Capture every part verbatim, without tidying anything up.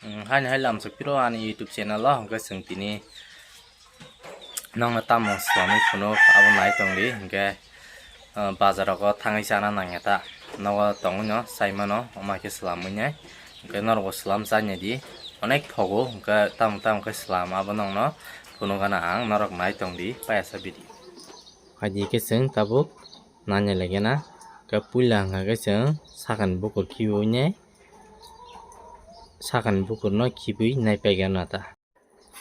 Haini hai lamsok phiro ani YouTube channel o, hwnkhe chwng tini nokno tamo swlamwi phunuk abo nai tongdi, hwnkhe bazar rogo thangwi chana nangya ta, nogo tongwino chaimano, omo hai khe swlamwi nai, hwnkhe norokbo swlam chanya di, onek thogo, hwnkhe tamo tamo khe swlam abo nokno phunukgana ang, norok nai tongdi payasa video. Phaidi khe chwng tabuk nanya lagena, hwnkhe puila hwnkha khe chwng sakani bukur khibiwi nai, sakani bukurno khibwi nai paigana ta.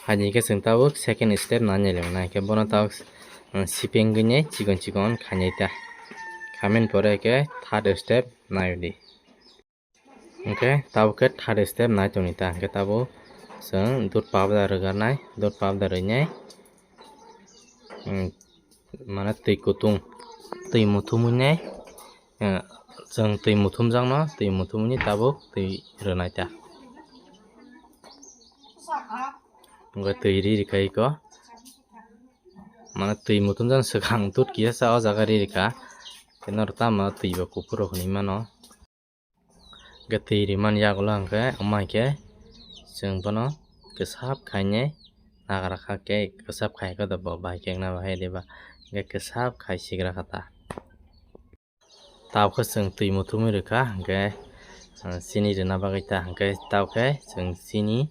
Haini khe chwng tabuk second step nai nai lwngnai, hwnkhe bono tabuk, um, sipengwi nai chikon chikon khainai ta. Khaimani pore khe third step nai di. Hwnkhe tabuk khe third step nai tongni ta, hwnkhe tabuk chwng dud powder rwgarnai, dud powder rwnai, um, mane twi kutung, twi muthumwi nai, eh, chwng twi muthumjakno, twi muthumwi tabuk twi rwnai ta. Hwnkhe twi ri rikha iko, mane twi muthumjakno swkang dud kisa sa o jaga ri rikha, tei norok tamo twi bo kuphur rok hinwi mano. Hwnkhe twi rimani yagulo hwnkhe omo hai khe chwng bono kwsap khainai nagra kha khe kwsap khai khe bo bai khe wngna bahai diba, hwnkhe kwsap khai sigra kha ta. Tabukhe chwng twi muthumwi rwkha, hwnkhe, ah, chini rwna bagwi ta, hwnkhe tabukhe chwng chini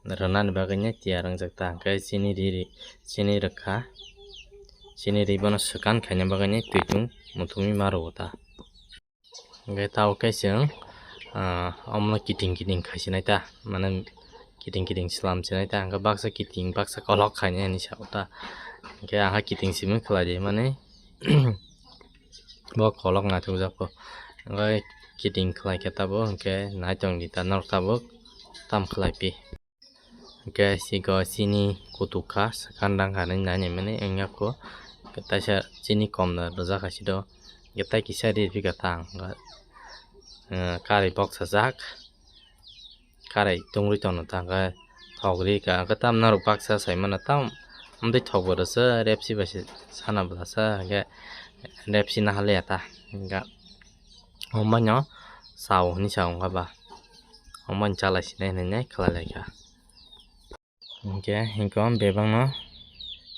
rwnani bagwino tiyar wngjak ta, hwnkhe chini ri, ri, chini rwkha, chini ri bono swkang khaina bagwino twitung muthumwi ma rwo ta. Hwnkhe tabukhe chwng, ah, omono kiting kiting khai sinai ta, mane kiting kiting swlam sinai ta, hwnkhe baksa kiting baksa kolok khainai hinwi sa o ta, hwnkhe aha kiting simi khlai di mani. Bo kolok naithokjak kho. Hwnkhe kiting khlai khe tabuk hwnkhe naitong di ta norok tabuk tam khlai pi. Hwnkhe siko chini kutuk kha swkang dang kha hinwi nainai mani wngya kho. Taisa chini kom no rwjak kha sito. Hwnkhe tai kisa ri rwphi kha tang. Hwnkhe, eh, karwi boksa jak. Karai tungri tono ta hwnkhe thok ri ka, hwnkhe tam norok baksa sai mano tam amtwi thok bo rwsa repsi bai se sana bwlasa hwnkhe repsi naha le ya ta hwnkhe omo no sao hinwi sa wngkha ba omo ni chalai sinai hinwi khlai lai kha. Hwnkhe hwnkhe bebak no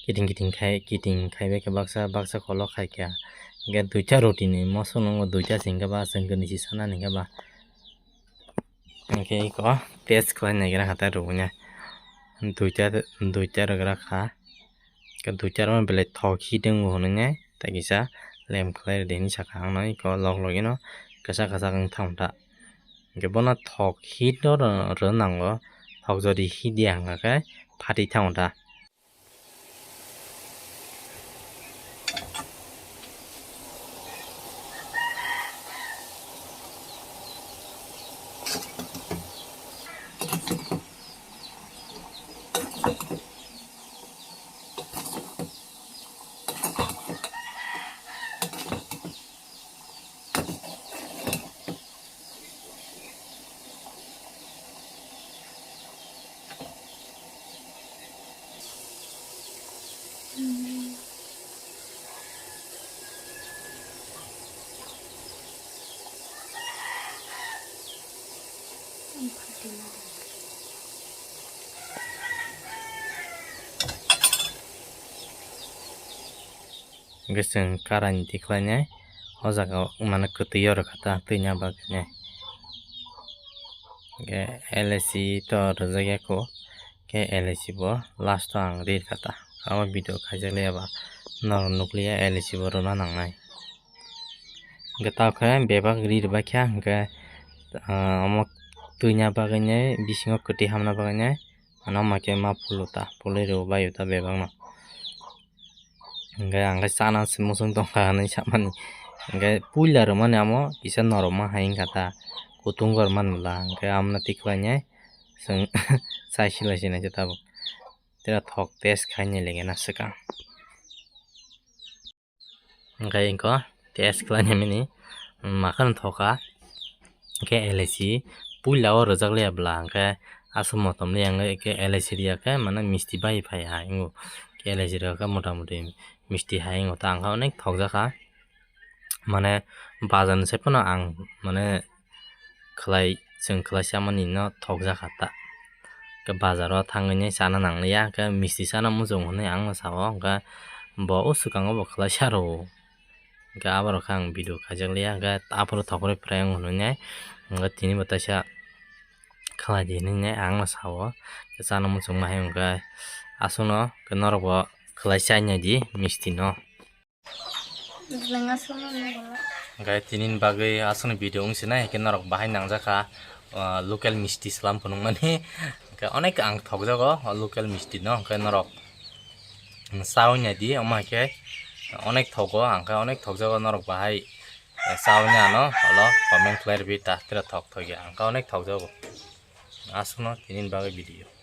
kiting kiting khai kiting khai bai khe baksa baksa kolok khai kha hwnkhe duita roti ni moso nungo duita se hwnkhe ba chwng khe nisi sana ni hwnkhe ba. Hwnkhe iko test khlai naigra kha ta rwgwini. Duita, duita rwgra kha. Duita rwma belai thok hit wngo hwnwi nai. Tai kisa lem khlai rwdi hinwi sakha ang no iko log logino kwchak kwchak wng thang ta. Hwnkhe bono thok hit no rw nango. Thok jodi hit ya hwnkha khe phatwi thango ta. Hwnkhe chwng karani tikhlainai o jaga o mane kwtwi o rwkha ta twina bagwi nai. Hwnkhe L I C to rwjak ya kho, khe L I C bo last o ang ri rwkha ta. Abo video khaijak liya ba norok nukliya L I C bo rwna nangnai. Hwnkhe ta khe bebak ri rwbaikha hwnkhe, ah, omo twina bagwi nai bisingo kwtwi hamna bagwi nai. Ano ma khe ma phulu ta, phulwi rw bai ta bebak no. Hwnkhe ang khe chana se muchung tongkha hinwi samani. Hwnkhe puila rwmani amo kisa norok ma hai wngkha ta, kutung gor man bwla. Hwnkhe amno tikhlainai chwng chai silai sinai khe tabuk. Tei thok test khainai lege na swkang. Hwnkhe eko test khlainai mini, makhano thoka, hwnkhe L I C puila o rwjak liya bwla, hwnkhe aswk motom liya, hwnkhe L I C riya khe mane misti bai phai hai wngo, khe L I C rwkha khe mota moti misti hai wngo, ta ang khe onek thokjakha, mane bazar ni sai phano ang mane khlai Chwng khwlai chamani no thokjakha ta. Hwnkhe bazar o thangwi nai chana nangliya, hwnkhe misti chana muchung hwnwi ang no sao, hwnkhe bo o swkango bo khwlai cha rwo. Hwnkhe aborok khe ang video khaijak liya, hwnkhe aphuru thokrwi phrayung hwnwi nai, hwnkhe tini bo taisa khlai di hwnwi nai ang no sao, hwnkhe chana muchungma hai hwnkhe aswkno hwnkhe norok bo khwlai chai nai di misti no. Hwnkhe tini ni bagwi aswkni video wng sinai, hwnkhe norok bahai nangjakha, ah, local misti swlam phunukmani. Hwnkhe onek ang thokjago o local misti no, hwnkhe norok chaui nai di, omo hai khe onek thogo, ang khe onek thokjago, norok bahai chaui nai ano olo comment khlai rwdi ta, tira thok thok ya, ang khe onek thokjago. Aswkno tini ni bagwi video.